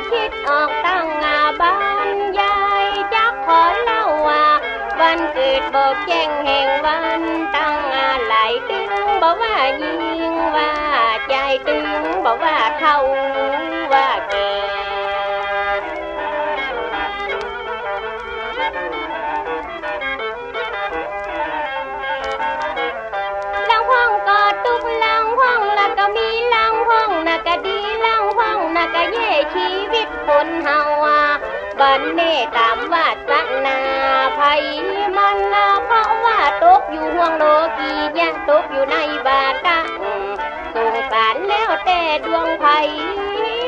ຄິດອອກຕັ້ງອາບັນຍາຍ ຈັກຂໍເລົ່າວ່າ ວັນເກີດບອກແຈ້ງແຫ່ງວັນ ຕັ້ງອາຫຼາຍຕຶງບໍ່ວ່າຍິງວ່າຊາຍ ຕຶງບໍ່ວ່າເຖົ້າວ່າແກ່. ລາງພ້ອງກໍຕຸກ ລາງພ້ອງລະກໍມີ ລາງພ້ອງນະກະດີ ລາງພ້ອງນະກະແຍ່ ຊີວິດຄົນເຮົາອາ ບັນແນ່ຕາມວາສະໜາໃຜມັນນາ ເພາະວ່າຕົກຢູ່ຫ່ວງໂລກີຍະ ຕົກຢູ່ໃນວາຕະ ສົງສານແລ້ວແຕ່ດວງໃຜ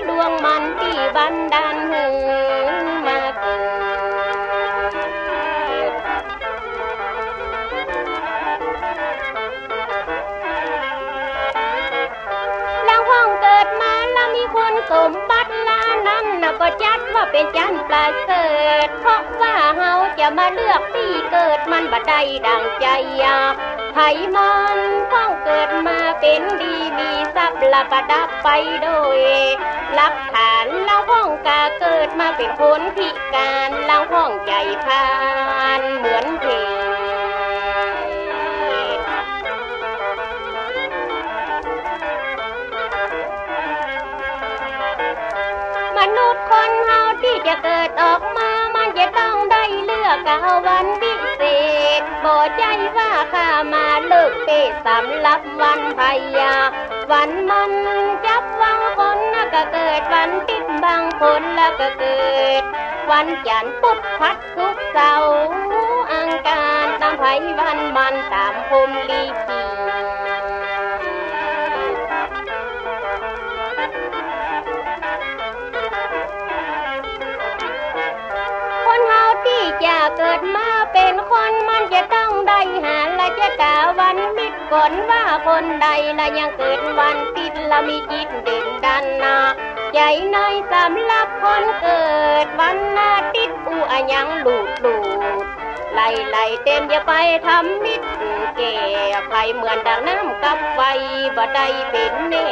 ດວງມັນ ທີ່ບັນດານໃຫ້ມາເກີດ. ລາງພ້ອງເກີດມາລະມີຄຸນສົມບັດ ລະນັ້ນນະກໍຈັດວ່າເປັນຈັນປະເສີດ ເພາະວ່າເຮົາຈະມາເລືອກທີ່ເກີດ ມັນບໍ່ໄດ້ດັ່ງໃຈ ໃຜມັນພ້ອງເກີດມາເປັນດີ ມີຊັບລະປະດັບໄປໂດຍຫຼັກຖານ ລາງພ້ອງກະເກີດມາເປັນຄົນພິການ ລາງພ້ອງໃຈພານເໝືອນເພດ. ມະນຸດຄົນເຮົາທີ່ຈະເກີດອອກມາ ມັນຈະຕ້ອງໄດ້ເລືອກເອົາວັນພິເສດ ບໍ່ໃຈວ່າຂ້າມາເລີກເພດສຳລັບວັນໃຜ ວັນມັນຈັບບາງຄົນນະກະເກີດວັນທິດ ບາງຄົນລະກະເກີດວັນຈັນ ພຸດ ຜັດ ສຸກ ເສົາ ອັງຄານ ຕາມໃຜວັນມັນຕາມພົມລິຂິດ. ຄົນເຮົາທີ່ຈະເກີດມາເປັນຄົນ ມັນຈະຕ້ອງໄດ້ຫາລະຊະຕາວັນມິດກ່ອນວ່າຄົນໃດລະຍັງເກີດວັນຕິດ ລະມີຈິດເດັ່ນດັນນາໃຈໃນ ສຳລັບຄົນເກີດວັນອາທິດ ອູອາຍັງລູດລູດ ໄຫຼໄຫຼເຕັມ ຢ່າໄປທຳມິດແກ່ໃຜ ເໝືອນດັ່ງນ້ຳກັບໄຟບໍ່ໄດ້ເປັນແນ່.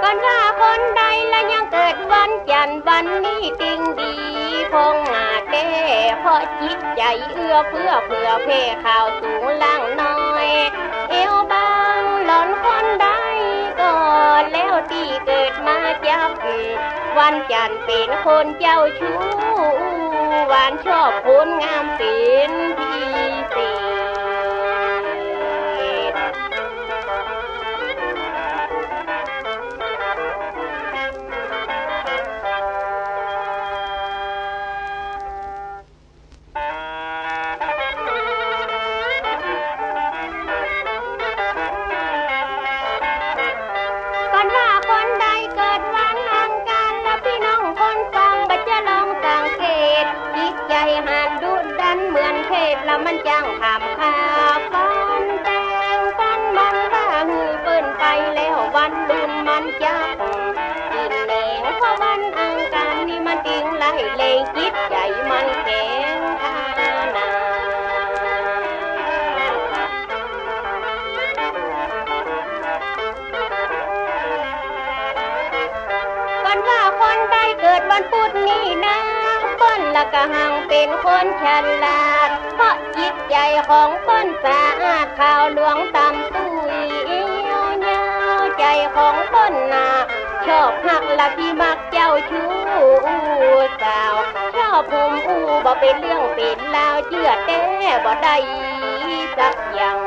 ກ່ອນວ່າຄົນໃດລະຍັງເກີດວັນຈັນ ວັນນີ້ຈຶ່ງດີ ພອງອາແຕ່ເພາະຈິດໃຈເອື້ອເຟື້ອເຜື່ອແຜ່ ຂາວສູງລ່າງນ້ອຍ ເອວບາງຫຼອນຄົນໃດກໍແລ້ວ ທີ່ເກີດມາຈັບວັນຈັນເປັນຄົນເຈົ້າຊູ້ ຫວານຊອບຄົນງາມເປັນພິເສດ. ຄັນວ່າຄົນໃດເກີດວັນອັງຄານ ລະພີ່ນ້ອງຄົນຟັງ ບັດຈະລອງສັງເກດ ຈິດໃຈຫັ້ນດຸດັນເໝືອນເຂດ ລະມັນຈັ່ງຂ້າມຄາ ຟັນແຕ່ງຟັນມັນ ຖ້າຫືເພິ່ນໄປແລ້ວ ວັນລຸນມັນຈັກ ກິນແໜງ ເພາະວັນອັງຄານນີ້ມັນຈຶ່ງໄຮ້ແຮງ ຈິດໃຈມັນແຂງທານາ. ຄັນວ່າຄົນໃດເກີດວັນພຸດນີ້ນາ ເພິ່ນລະກະຮັ່ງເປັນຄົນສະຫຼາດ ເພາະ ຈິດໃຈຂອງເພິ່ນສະອາດຂາວຫຼວງຕ່ຳຕຸ້ຍ ຍາວໃຈຂອງເພິ່ນນະ ຊອບຮັກລະທີ່ມັກເຈົ້າຊູ້ສາວ ຊອບຫົ່ມອູ່ບໍ່ເປັນເລື່ອງເປັນລາວ ເຈື່ອແຕ້ບໍ່ໄດ້ສັກຢ່າງ.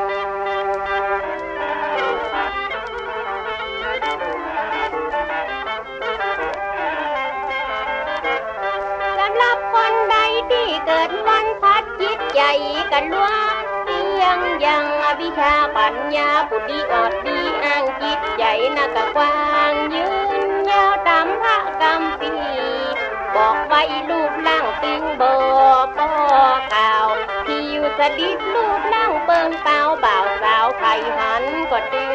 ສຳລັບຄົນໃດທີ່ເກີດວັນພັດ ຈິດໃຈກະລວມສຽງຢ່າງ ອະວິຊາປັນຍາຜູ້ດີອອດດີອ້າງ ຈິດໃຈນະກະກວ້າງຍືນຍາວຕາມພະຄຳພີ ບອກໄວ້ຮູບຮ່າງຕຶງບໍ່ພໍຂາວ ທີ່ຢູ່ສະດິດຮູບຮ່າງເປິງເປົາ ບ່າວສາວໃຜຫັນກໍຈຶ່ງ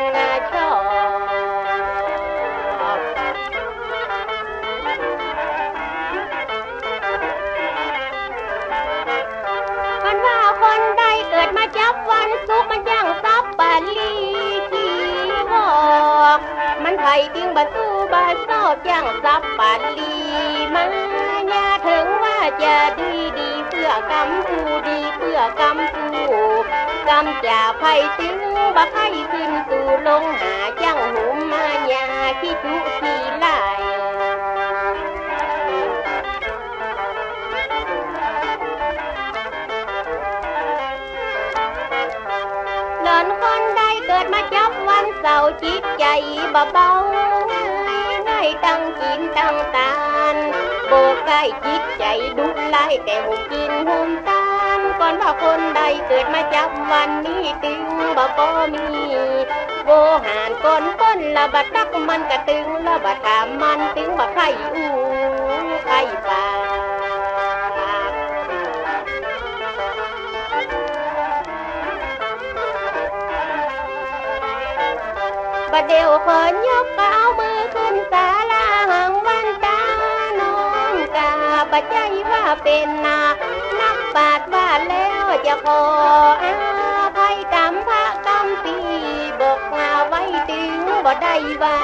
ຊອບ. ຄັນວ່າຄົນໃດເກີດມາຈັບວັນ ສຸກມັນຈັ່ງສັບປະລີຂີ້ວອກ ມັນໃຜຈຶ່ງບໍ່ສູ້ບໍ່ຊອກ ຈັ່ງສັບປະລີມາຍາ ເຖິງວ່າຈະດີດີເພື່ອກຳຜູ້ ດີເພື່ອກຳຜູ້ ກຳຈາໃຜຈຶ່ງບໍ່ໃຜຂຶ້ນສູ່ລົງຫາ ຈັ່ງຫຸມມາຍາຂີ້ຈຸຂີ້ລາຍ. ຫຼອນຄົນໃດເກີດມາຈັບວັນເສົາ ຈິດໃຈບໍ່ເບົາງ່າຍໆ ທັງກິນທັງທານ ບໍ່ໃກ້ຈິດໃຈດຸຮ້າຍ ແຕ່ຫຸ້ມກິນຫຸ້ມທານ ກ່ອນວ່າຄົນໃດເກີດມາຈັບວັນນີ້ ຕຶງບໍ່ພໍມີໂວຫານ ກ່ອນຄົນລະບໍ່ຕັກ ມັນກະຕຶງລະບໍ່ຖາມ ມັນຕຶງບໍ່ໃຄ່ອູ່ໃຄ່ປາກ. ບາດດຽວຂໍຍົກເອົາມືຂຶ້ນສາລາ ຫາງວັນຕານ້ອງກະບໍ່ໃຈວ່າເປັນນາ ນັກປາດວ່າແລ້ວຈະຂໍອະໄພ ກຳພະກຳປີບອກຫາໄວ້ ຈຶ່ງບໍ່ໄດ້ວ່າ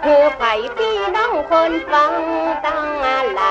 ເພື່ອໃຜ ພີ່ນ້ອງຄົນຟັງທັງຫຼາຍ.